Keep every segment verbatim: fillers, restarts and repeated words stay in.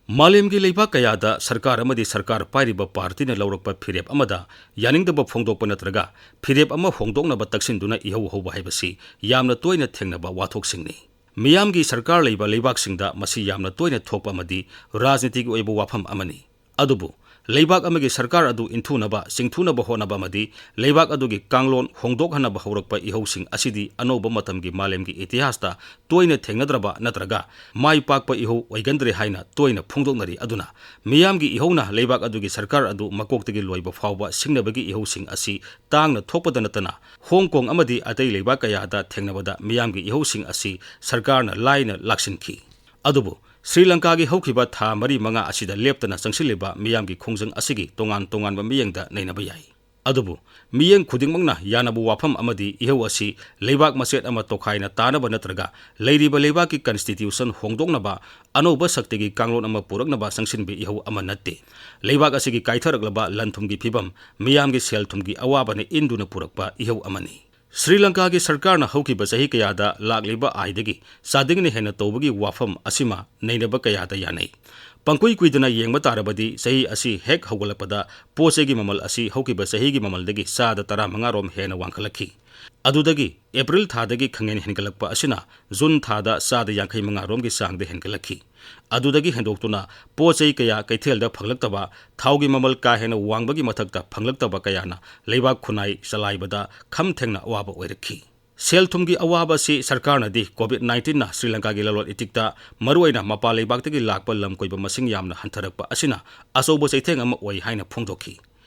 ꯃꯥꯂꯦꯝꯒꯤ ꯂꯩꯕꯥꯛ ꯀꯌꯥꯗ ꯁꯔꯀꯥꯔ ꯑꯃꯗꯤ ꯁꯔꯀꯥꯔ ꯄꯥꯏꯔꯤꯕ ꯄꯥꯔꯇꯤꯅ ꯂꯧꯔꯛꯄ ꯐꯤꯔꯦꯞ ꯑꯃꯗ ꯌꯥꯅꯤꯡꯗꯕ ꯐꯣꯡꯗꯣꯛꯄ ꯅꯠꯇ꯭ꯔꯒ ꯐꯤꯔꯦꯞ ꯑꯃ ꯍꯣꯡꯗꯣꯛꯅꯕ ꯇꯛꯁꯤꯟꯗꯨꯅ ꯏꯍꯧ ꯍꯧꯕ ꯍꯥꯏꯕꯁꯤ ꯌꯥꯝꯅ ꯇꯣꯏꯅ ꯊꯦꯡꯅꯕ ꯋꯥꯊꯣꯛꯁꯤꯡꯅꯤ꯫ ꯃꯤꯌꯥꯝꯒꯤ ꯁꯔꯀꯥꯔ ꯂꯩꯕ ꯂꯩꯕꯥꯛꯁꯤꯡꯗ ꯃꯁꯤ ꯌꯥꯝꯅ ꯇꯣꯏꯅ ꯊꯣꯛꯄ ꯑꯃꯗꯤ ꯔꯥꯖꯅꯤꯇꯤꯒꯤ ꯑꯣꯏꯕ ꯋꯥꯐꯝ ꯑꯃꯅꯤ꯫ ꯑꯗꯨꯕꯨ ꯂꯩꯕꯥꯛ ꯑꯃꯒꯤ ꯁꯔꯀꯥꯔ ꯑꯗꯨ ꯏꯟꯊꯨꯅꯕ, ꯆꯤꯡꯊꯨꯅꯕ ꯍꯣꯠꯅꯕ ꯑꯃꯗꯤ ꯂꯩꯕꯥꯛ ꯑꯗꯨꯒꯤ ꯀꯥꯡꯂꯣꯟ ꯍꯣꯡꯗꯣꯛꯍꯟꯅꯕ ꯍꯧꯔꯛꯄ ꯏꯍꯧꯁꯤꯡ ꯑꯁꯤꯗꯤ ꯑꯅꯧꯕ ꯃꯇꯝꯒꯤ ꯃꯥꯂꯦꯝꯒꯤ ꯏꯇꯤꯍꯥꯁꯇ ꯇꯣꯏꯅ ꯊꯦꯡꯅꯗ꯭ꯔꯕ ꯅꯠꯇ꯭ꯔꯒ ꯃꯥꯏ ꯄꯥꯛꯄ ꯏꯍꯧ ꯑꯣꯏꯒꯟꯗ꯭ꯔꯦ ꯍꯥꯏꯅ ꯇꯣꯏꯅ ꯐꯣꯡꯗꯣꯛꯅꯔꯤ꯫ ꯑꯗꯨꯅ ꯃꯤꯌꯥꯝꯒꯤ ꯏꯍꯧꯅ ꯂꯩꯕꯥꯛ ꯑꯗꯨꯒꯤ ꯁꯔꯀꯥꯔ ꯑꯗꯨ ꯃꯀꯣꯛꯇꯒꯤ ꯂꯣꯏꯕ ꯐꯥꯎꯕ ꯁꯤꯡꯅꯕꯒꯤ ꯏꯍꯧꯁꯤꯡ ꯑꯁꯤ ꯇꯥꯡꯅ ꯊꯣꯛꯄꯗ ꯅꯠꯇꯅ ꯍꯣꯡ ꯀꯣꯡ ꯑꯃꯗꯤ ꯑꯇꯩ ꯂꯩꯕꯥꯛ ꯀꯌꯥꯗ ꯊꯦꯡꯅꯕꯗ ꯃꯤꯌꯥꯝꯒꯤ ꯏꯍꯧꯁꯤꯡ ꯑꯁꯤ ꯁꯔꯀꯥꯔꯅ ꯂꯥꯏꯅ ꯂꯥꯛꯁꯤꯟꯈꯤ꯫ ꯑꯗꯨꯕꯨ ꯁ꯭ꯔꯤ ꯂꯪꯀꯥꯒꯤ ꯍꯧꯈꯤꯕ ꯊꯥ ꯃꯔꯤ ꯃꯉꯥ ꯑꯁꯤꯗ ꯂꯦꯞꯇꯅ ꯆꯪꯁꯤꯜꯂꯤꯕ ꯃꯤꯌꯥꯝꯒꯤ ꯈꯣꯡꯖꯪ ꯑꯁꯤꯒꯤ ꯇꯣꯉꯥꯟ ꯇꯣꯉꯥꯟꯕ ꯃꯤꯠꯌꯦꯡꯗ ꯅꯩꯅꯕ ꯌꯥꯏ꯫ ꯑꯗꯨꯕꯨ ꯃꯤꯠꯌꯦꯡ ꯈꯨꯗꯤꯡꯃꯛꯅ ꯌꯥꯅꯕ ꯋꯥꯐꯝ ꯑꯃꯗꯤ ꯏꯍꯧ ꯑꯁꯤ ꯂꯩꯕꯥꯛ ꯃꯆꯦꯠ ꯑꯃ ꯇꯣꯈꯥꯏꯅ ꯇꯥꯅꯕ ꯅꯠꯇ꯭ꯔꯒ ꯂꯩꯔꯤꯕ ꯂꯩꯕꯥꯛꯀꯤ ꯀꯟꯁꯇꯤꯇ꯭ꯌꯨꯁꯟ ꯍꯣꯡꯗꯣꯛꯅꯕ, ꯑꯅꯧꯕ ꯁꯛꯇꯤꯒꯤ ꯀꯥꯡꯂꯣꯟ ꯑꯃ ꯄꯨꯔꯛꯅꯕ ꯆꯪꯁꯤꯟꯕ ꯏꯍꯧ ꯑꯃ ꯅꯠꯇꯦ꯫ ꯂꯩꯕꯥꯛ ꯑꯁꯤꯒꯤ ꯀꯥꯏꯊꯔꯛꯂꯕ ꯂꯟ ꯊꯨꯝꯒꯤ ꯐꯤꯕꯝ, ꯃꯤꯌꯥꯝꯒꯤ ꯁꯦꯜ ꯊꯨꯝꯒꯤ ꯑꯋꯥꯕꯅ ꯏꯟꯗꯨꯅ ꯄꯨꯔꯛꯄ ꯏꯍꯧ ꯑꯃꯅꯤ꯫ ꯁ꯭ꯔꯤ ꯂꯪꯀꯥꯒꯤ ꯁꯔꯀꯥꯔꯅ ꯍꯧꯈꯤꯕ ꯆꯍꯤ ꯀꯌꯥꯗ ꯂꯥꯛꯂꯤꯕ ꯑꯥꯏꯗꯒꯤ ꯆꯥꯗꯤꯡꯅ ꯍꯦꯟꯅ ꯇꯧꯕꯒꯤ ꯋꯥꯐꯝ ꯑꯁꯤꯃ ꯅꯩꯅꯕ ꯀꯌꯥꯗ ꯌꯥꯅꯩ꯫ ꯄꯪꯀꯨꯏ ꯀꯨꯏꯗꯅ ꯌꯦꯡꯕ ꯇꯥꯔꯕꯗꯤ ꯆꯍꯤ ꯑꯁꯤ ꯍꯦꯛ ꯍꯧꯒꯠꯂꯛꯄꯗ ꯄꯣꯠ ꯆꯩꯒꯤ ꯃꯃꯜ ꯑꯁꯤ ꯍꯧꯈꯤꯕ ꯆꯍꯤꯒꯤ ꯃꯃꯜꯗꯒꯤ ꯆꯥꯗ ꯇꯔꯥꯃꯉꯥ ꯔꯣꯝ ꯍꯦꯟꯅ ꯋꯥꯡꯈꯠꯂꯛꯈꯤ꯫ ꯑꯗꯨꯗꯒꯤ ꯑꯦꯄ꯭ꯔꯤꯜ ꯊꯥꯗꯒꯤ ꯈꯪꯍꯦꯟ ꯍꯦꯟꯒꯠꯂꯛꯄ ꯑꯁꯤꯅ ꯖꯨꯟ ꯊꯥꯗ ꯆꯥꯗ ꯌꯥꯡꯈꯩ ꯃꯉꯥ ꯔꯣꯝꯒꯤ ꯆꯥꯡꯗ ꯍꯦꯟꯒꯠꯂꯛꯈꯤ꯫ ꯑꯗꯨꯗꯒꯤ ꯍꯦꯟꯗꯣꯛꯇꯨꯅ ꯄꯣꯠ ꯆꯩ ꯀꯌꯥ ꯀꯩꯊꯦꯜꯗ ꯐꯪꯂꯛꯇꯕ, ꯊꯥꯎꯒꯤ ꯃꯃꯜ ꯀꯥ ꯍꯦꯟꯅ ꯋꯥꯡꯕꯒꯤ ꯃꯊꯛꯇ ꯐꯪꯂꯛꯇꯕ ꯀꯌꯥꯅ ꯂꯩꯕꯥꯛ ꯈꯨꯟꯅꯥꯏ ꯆꯂꯥꯏꯕꯗ ꯈꯝ ꯊꯦꯡꯅ ꯑꯋꯥꯕ ꯑꯣꯏꯔꯛꯈꯤ꯫ ꯁꯦꯜ ꯊꯨꯝꯒꯤ ꯑꯋꯥꯕ ꯑꯁꯤ ꯁꯔꯀꯥꯔꯅꯗꯤ ꯀꯣꯚꯤꯗ ꯅꯥꯏꯟꯇꯤꯟꯅ ꯁ꯭ꯔꯤ ꯂꯪꯀꯥꯒꯤ ꯂꯂꯣꯟ ꯏꯇꯤꯛꯇ, ꯃꯔꯨꯑꯣꯏꯅ ꯃꯄꯥꯟ ꯂꯩꯕꯥꯛꯇꯒꯤ ꯂꯥꯛꯄ ꯂꯝ ꯀꯣꯏꯕ ꯃꯁꯤꯡ ꯌꯥꯝꯅ ꯍꯟꯊꯔꯛꯄ ꯑꯁꯤꯅ ꯑꯆꯧꯕ ꯆꯩꯊꯦꯡ ꯑꯃ ꯑꯣꯏ ꯍꯥꯏꯅ ꯐꯣꯡꯗꯣꯛꯈꯤ꯫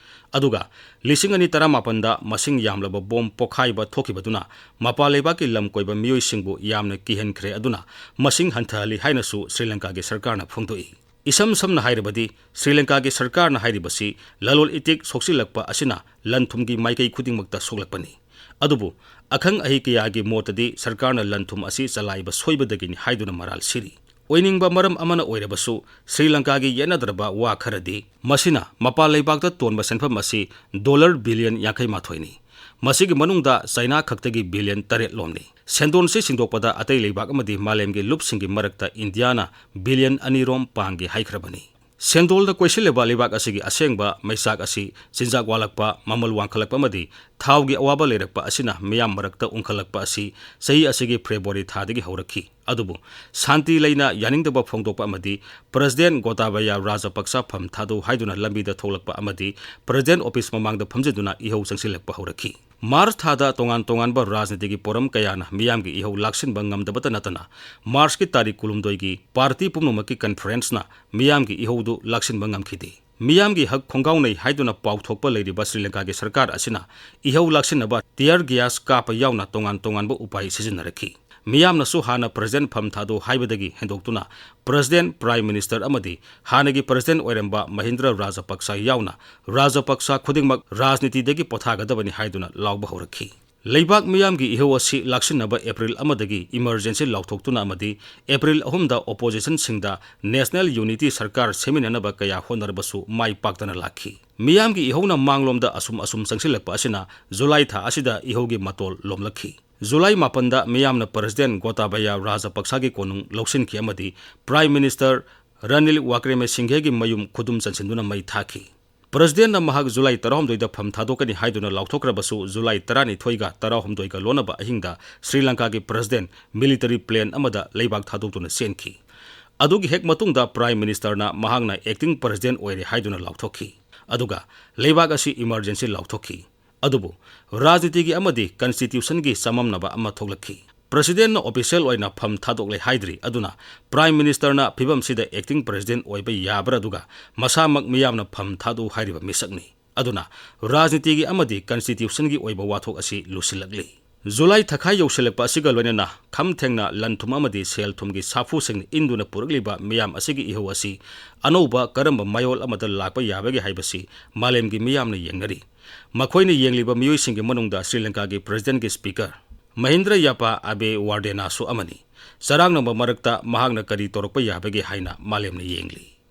ꯑꯗꯨꯒ ꯂꯤꯁꯤꯡ ꯑꯅꯤ ꯇꯔꯥꯃꯥꯄꯟꯗ ꯃꯁꯤꯡ ꯌꯥꯝꯂꯕ ꯕꯣꯝ ꯄꯣꯈꯥꯏꯕ ꯊꯣꯛꯈꯤꯕꯗꯨꯅ ꯃꯄꯥꯟ ꯂꯩꯕꯥꯛꯀꯤ ꯂꯝ ꯀꯣꯏꯕ ꯃꯤꯑꯣꯏꯁꯤꯡꯕꯨ ꯌꯥꯝꯅ ꯀꯤꯍꯟꯈ꯭ꯔꯦ, ꯑꯗꯨꯅ ꯃꯁꯤꯡ ꯍꯟꯊꯍꯜꯂꯤ ꯍꯥꯏꯅꯁꯨ ꯁ꯭ꯔꯤ ꯂꯪꯀꯥꯒꯤ ꯁꯔꯀꯥꯔꯅ ꯐꯣꯡꯗꯣꯛꯏ꯫ ꯏꯁꯝ ꯁꯝꯅ ꯍꯥꯏꯔꯕꯗꯤ, ꯁ꯭ꯔꯤ ꯂꯪꯀꯥꯒꯤ ꯁꯔꯀꯥꯔꯅ ꯍꯥꯏꯔꯤꯕꯁꯤ ꯂꯂꯣꯟ ꯏꯇꯤꯛ ꯁꯣꯛꯆꯤꯜꯂꯛꯄ ꯑꯁꯤꯅ ꯂꯟ ꯊꯨꯝꯒꯤ ꯃꯥꯏꯀꯩ ꯈꯨꯗꯤꯡꯃꯛꯇ ꯁꯣꯛꯂꯛꯄꯅꯤ꯫ ꯑꯗꯨꯕꯨ ꯑꯈꯪ ꯑꯍꯩ ꯀꯌꯥꯒꯤ ꯃꯣꯠꯇꯗꯤ ꯁꯔꯀꯥꯔꯅ ꯂꯟ ꯊꯨꯝ ꯑꯁꯤ ꯆꯂꯥꯏꯕ ꯁꯣꯏꯕꯗꯒꯤꯅꯤ ꯍꯥꯏꯗꯨꯅ ꯃꯔꯥꯜ ꯁꯤꯔꯤ꯫ ꯑꯣꯏꯅꯤꯡꯕ ꯃꯔꯝ ꯑꯃꯅ ꯑꯣꯏꯔꯕꯁꯨ, ꯁ꯭ꯔꯤ ꯂꯪꯀꯥꯒꯤ ꯌꯦꯠꯅꯗ꯭ꯔꯕ ꯋꯥ ꯈꯔꯗꯤ, ꯃꯁꯤꯅ ꯃꯄꯥꯟ ꯂꯩꯕꯥꯛꯇ ꯇꯣꯟꯕ ꯁꯦꯟꯐꯝ ꯑꯁꯤ ꯗꯣꯂꯔ ꯕꯤꯂꯤꯌꯟ ꯌꯥꯡꯈꯩ ꯃꯥꯊꯣꯏꯅꯤ꯫ ꯃꯁꯤꯒꯤ ꯃꯅꯨꯡꯗ ꯆꯥꯏꯅꯥ ꯈꯛꯇꯒꯤ ꯕꯤꯂꯤꯌꯟ ꯇꯔꯦꯠ ꯂꯣꯝꯅꯤ꯫ ꯁꯦꯟꯗꯣꯜꯁꯤ ꯁꯤꯡꯗꯣꯛꯄꯗ ꯑꯇꯩ ꯂꯩꯕꯥꯛ ꯑꯃꯗꯤ ꯃꯥꯂꯦꯝꯒꯤ ꯂꯨꯞꯁꯤꯡꯒꯤ ꯃꯔꯛꯇ ꯏꯟꯗꯤꯌꯥꯅ ꯕꯤꯂꯤꯌꯟ ꯑꯅꯤ ꯔꯣꯝ ꯄꯥꯡꯒꯦ ꯍꯥꯏꯈ꯭ꯔꯕꯅꯤ꯫ ꯁꯦꯟꯗꯣꯜꯗ ꯀꯣꯏꯁꯤꯜꯂꯤꯕ ꯂꯩꯕꯥꯛ ꯑꯁꯤꯒꯤ ꯑꯁꯦꯡꯕ ꯃꯩꯆꯥꯛ ꯑꯁꯤ ꯆꯤꯟꯖꯥꯛ ꯋꯥꯠꯂꯛꯄ, ꯃꯃꯜ ꯋꯥꯡꯈꯠꯂꯛꯄ ꯑꯃꯗꯤ ꯊꯥꯎꯒꯤ ꯑꯋꯥꯕ ꯂꯩꯔꯛꯄ ꯑꯁꯤꯅ ꯃꯤꯌꯥꯝ ꯃꯔꯛꯇ ꯎꯪꯈꯠꯂꯛꯄ ꯑꯁꯤ ꯆꯍꯤ ꯑꯁꯤꯒꯤ ꯐꯦꯕ꯭ꯔꯨꯋꯥꯔꯤ ꯊꯥꯗꯒꯤ ꯍꯧꯔꯛꯈꯤ꯫ ꯑꯗꯨꯕꯨ ꯁꯥꯟꯇꯤ ꯂꯩꯅ ꯌꯥꯅꯤꯡꯗꯕ ꯐꯣꯡꯗꯣꯛꯄ ꯑꯃꯗꯤ ꯄ꯭ꯔꯁꯤꯗꯦꯟ ꯒꯣꯇꯥꯕꯌꯥ ꯔꯥꯖꯄꯛꯁ ꯐꯝ ꯊꯥꯗꯧ ꯍꯥꯏꯗꯨꯅ ꯂꯝꯕꯤꯗ ꯊꯣꯛꯂꯛꯄ ꯑꯃꯗꯤ ꯄ꯭ꯔꯁꯤꯗꯦꯟ ꯑꯣꯐꯤꯁ ꯃꯃꯥꯡꯗ ꯐꯝꯖꯤꯟꯗꯨꯅ ꯏꯍꯧ ꯆꯪꯁꯤꯜꯂꯛꯄ ꯍꯧꯔꯛꯈꯤ꯫ ꯃꯥꯔꯆ ꯊꯥꯗ ꯇꯣꯉꯥꯟ ꯇꯣꯉꯥꯟꯕ ꯔꯥꯖꯅꯤꯇꯤꯒꯤ ꯄꯣꯔꯝ ꯀꯌꯥꯅ ꯃꯤꯌꯥꯝꯒꯤ ꯏꯍꯧ ꯂꯥꯛꯁꯤꯟꯕ ꯉꯝꯗꯕꯇ ꯅꯠꯇꯅ, ꯃꯥꯔꯆꯀꯤ ꯇꯥꯔꯤꯛ ꯀꯨꯟꯍꯨꯝꯗꯣꯏꯒꯤ ꯄꯥꯔꯇꯤ ꯄꯨꯝꯅꯃꯛꯀꯤ ꯀꯟꯐꯔꯦꯟꯁꯅ ꯃꯤꯌꯥꯝꯒꯤ ꯏꯍꯧꯗꯨ ꯂꯥꯛꯁꯤꯟꯕ ꯉꯝꯈꯤꯗꯦ꯫ ꯃꯤꯌꯥꯝꯒꯤ ꯍꯛ ꯈꯣꯡꯒꯥꯎꯅꯩ ꯍꯥꯏꯗꯨꯅ ꯄꯥꯎꯊꯣꯛꯄ ꯂꯩꯔꯤꯕ ꯁ꯭ꯔꯤ ꯂꯪꯀꯥꯒꯤ ꯁꯔꯀꯥꯔ ꯑꯁꯤꯅ ꯏꯍꯧ ꯂꯥꯛꯁꯤꯟꯅꯕ tear gas ꯀꯥꯞꯄ ꯌꯥꯎꯅ ꯇꯣꯉꯥꯟ ꯇꯣꯉꯥꯟꯕ ꯎꯄꯥꯏ ꯁꯤꯖꯤꯟꯅꯔꯛꯈꯤ꯫ ꯃꯤꯌꯥꯝꯅꯁꯨ ꯍꯥꯟꯅ ꯄ꯭ꯔꯁꯤꯗꯦꯟ ꯐꯝ ꯊꯥꯗꯧ ꯍꯥꯏꯕꯗꯒꯤ ꯍꯦꯟꯗꯣꯛꯇꯨꯅ ꯄ꯭ꯔꯁꯤꯗꯦꯟ, ꯄ꯭ꯔꯥꯏꯝ ꯃꯤꯅꯤꯁꯇꯔ ꯑꯃꯗꯤ ꯍꯥꯟꯅꯒꯤ ꯄ꯭ꯔꯁꯤꯗꯦꯟ ꯑꯣꯏꯔꯝꯕ ꯃꯍꯤꯟꯗ꯭ꯔ ꯔꯥꯖꯄꯛꯁ ꯌꯥꯎꯅ ꯔꯥꯖꯄꯛꯁ ꯈꯨꯗꯤꯡꯃꯛ ꯔꯥꯖꯅꯤꯇꯤꯗꯒꯤ ꯄꯣꯊꯥꯒꯗꯕꯅꯤ ꯍꯥꯏꯗꯨꯅ ꯂꯥꯎꯕ ꯍꯧꯔꯛꯈꯤ꯫ ꯂꯩꯕꯥꯛ ꯃꯤꯌꯥꯝꯒꯤ ꯏꯍꯧ ꯑꯁꯤ ꯂꯥꯛꯁꯤꯟꯅꯕ ꯑꯦꯄ꯭ꯔꯤꯜ ꯑꯃꯗꯒꯤ emergency ꯂꯥꯎꯊꯣꯛꯇꯨꯅ ꯑꯃꯗꯤ ꯑꯦꯄ꯭ꯔꯤꯜ ꯑꯍꯨꯝꯗ oppositionꯁꯤꯡꯗ national unity ꯁꯔꯀꯥꯔ ꯁꯦꯝꯃꯤꯟꯅꯅꯕ ꯀꯌꯥ ꯍꯣꯠꯅꯔꯕꯁꯨ ꯃꯥꯏ ꯄꯥꯛꯇꯅ ꯂꯥꯛꯈꯤ꯫ ꯃꯤꯌꯥꯝꯒꯤ ꯏꯍꯧꯅ ꯃꯥꯡꯂꯣꯝꯗ ꯑꯁꯨꯝ ꯑꯁꯨꯝ ꯆꯪꯁꯤꯜꯂꯛꯄ ꯑꯁꯤꯅ ꯖꯨꯂꯥꯏ ꯊꯥ ꯑꯁꯤꯗ ꯏꯍꯧꯒꯤ ꯃꯇꯣꯜ ꯂꯣꯝꯂꯛꯈꯤ꯫ ꯖꯨꯂꯥꯏ ꯃꯥꯄꯟꯗ ꯃꯤꯌꯥꯝꯅ ꯄ꯭ꯔꯁꯤꯗꯦꯟ ꯒꯣꯇꯥꯕꯌꯥ ꯔꯥꯖꯄꯛꯁꯒꯤ ꯀꯣꯅꯨꯡ ꯂꯧꯁꯤꯟꯈꯤ ꯑꯃꯗꯤ ꯄ꯭ꯔꯥꯏꯝ ꯃꯤꯅꯤꯁꯇꯔ ꯔꯅꯤꯜ ꯋꯥꯀ꯭ꯔꯦꯃꯦꯁꯤꯡꯘꯦꯒꯤ ꯃꯌꯨꯝ ꯈꯨꯗꯨꯝ ꯆꯟꯁꯤꯟꯗꯨꯅ ꯃꯩ ꯊꯥꯈꯤ꯫ ꯄ꯭ꯔꯁꯤꯗꯦꯟꯅ ꯃꯍꯥꯛ ꯖꯨꯂꯥꯏ ꯇꯔꯥꯍꯨꯝꯗꯣꯏꯗ ꯐꯝ ꯊꯥꯗꯣꯛꯀꯅꯤ ꯍꯥꯏꯗꯨꯅ ꯂꯥꯎꯊꯣꯛꯈ꯭ꯔꯕꯁꯨ, ꯖꯨꯂꯥꯏ ꯇꯔꯥꯅꯤꯊꯣꯏꯒ ꯇꯔꯥꯍꯨꯝꯗꯣꯏꯒ ꯂꯣꯟꯅꯕ ꯑꯍꯤꯡꯗ ꯁ꯭ꯔꯤ ꯂꯪꯀꯥꯒꯤ ꯄ꯭ꯔꯁꯤꯗꯦꯟ military plane ꯑꯃꯗ ꯂꯩꯕꯥꯛ ꯊꯥꯗꯣꯛꯇꯨꯅ ꯆꯦꯟꯈꯤ꯫ ꯑꯗꯨꯒꯤ ꯍꯦꯛ ꯃꯇꯨꯡꯗ ꯄ꯭ꯔꯥꯏꯝ ꯃꯤꯅꯤꯁꯇꯔꯅ ꯃꯍꯥꯛꯅ acting ꯄ꯭ꯔꯁꯤꯗꯦꯟ ꯑꯣꯏꯔꯦ ꯍꯥꯏꯗꯨꯅ ꯂꯥꯎꯊꯣꯛꯈꯤ꯫ ꯑꯗꯨꯒ ꯂꯩꯕꯥꯛ ꯑꯁꯤ emergency ꯂꯥꯎꯊꯣꯛꯈꯤ꯫ ꯑꯗꯨꯕꯨ ꯔꯥꯖꯅꯤꯇꯤꯒꯤ ꯑꯃꯗꯤ constitutionꯒꯤ ꯆꯃꯝꯅꯕ ꯑꯃ ꯊꯣꯛꯂꯛꯈꯤ꯫ ꯄ꯭ꯔꯁꯤꯗꯦꯟꯅ official ꯑꯣꯏꯅ ꯐꯝ ꯊꯥꯗꯣꯛꯂꯦ ꯍꯥꯏꯗ꯭ꯔꯤ, ꯑꯗꯨꯅ ꯄ꯭ꯔꯥꯏꯝ ꯃꯤꯅꯤꯁꯇꯔꯅ ꯐꯤꯕꯝꯁꯤꯗ acting ꯄ꯭ꯔꯁꯤꯗꯦꯟ ꯑꯣꯏꯕ ꯌꯥꯕ꯭ꯔꯥ? ꯑꯗꯨꯒ ꯃꯁꯥꯃꯛ ꯃꯤꯌꯥꯝꯅ ꯐꯝ ꯊꯥꯗꯣꯛꯎ ꯍꯥꯏꯔꯤꯕ ꯃꯤꯁꯛꯅꯤ꯫ ꯑꯗꯨꯅ ꯔꯥꯖꯅꯤꯇꯤꯒꯤ ꯑꯃꯗꯤ constitutionꯒꯤ ꯑꯣꯏꯕ ꯋꯥꯊꯣꯛ ꯑꯁꯤ ꯂꯨꯁꯤꯜꯂꯛꯂꯤ꯫ ꯖꯨꯂꯥꯏ ꯊꯥꯈꯥꯏ ꯌꯧꯁꯤꯜꯂꯛꯄ ꯑꯁꯤꯒ ꯂꯣꯏꯅꯅ ꯈꯝ ꯊꯦꯡꯅ ꯂꯟ ꯊꯨꯝ ꯑꯃꯗꯤ ꯁꯦꯜ ꯊꯨꯝꯒꯤ ꯁꯥꯐꯨꯁꯤꯡꯅ ꯏꯟꯗꯨꯅ ꯄꯨꯔꯛꯂꯤꯕ ꯃꯤꯌꯥꯝ ꯑꯁꯤꯒꯤ ꯏꯍꯧ ꯑꯁꯤ ꯑꯅꯧꯕ ꯀꯔꯝꯕ ꯃꯌꯣꯜ ꯑꯃꯗ ꯂꯥꯛꯄ ꯌꯥꯕꯒꯦ ꯍꯥꯏꯕꯁꯤ ꯃꯥꯂꯦꯝꯒꯤ ꯃꯤꯌꯥꯝꯅ ꯌꯦꯡꯅꯔꯤ꯫ ꯃꯈꯣꯏꯅ ꯌꯦꯡꯂꯤꯕ ꯃꯤꯑꯣꯏꯁꯤꯡꯒꯤ ꯃꯅꯨꯡꯗ ꯁ꯭ꯔꯤ ꯂꯪꯀꯥꯒꯤ ꯄ꯭ꯔꯁꯤꯗꯦꯟꯒꯤ ꯁ꯭ꯄꯤꯀꯔ ꯃꯍꯤꯟꯗ꯭ꯔ ꯌꯥꯄꯥ ꯑꯕꯦ ꯋꯥꯔꯗꯦꯅꯥꯁꯨ ꯑꯃꯅꯤ꯫ ꯆꯔꯥꯡꯅꯕ ꯃꯔꯛꯇ ꯃꯍꯥꯛꯅ ꯀꯔꯤ ꯇꯧꯔꯛꯄ ꯌꯥꯕꯒꯦ ꯍꯥꯏꯅ ꯃꯥꯂꯦꯝꯅ ꯌꯦꯡꯂꯤ꯫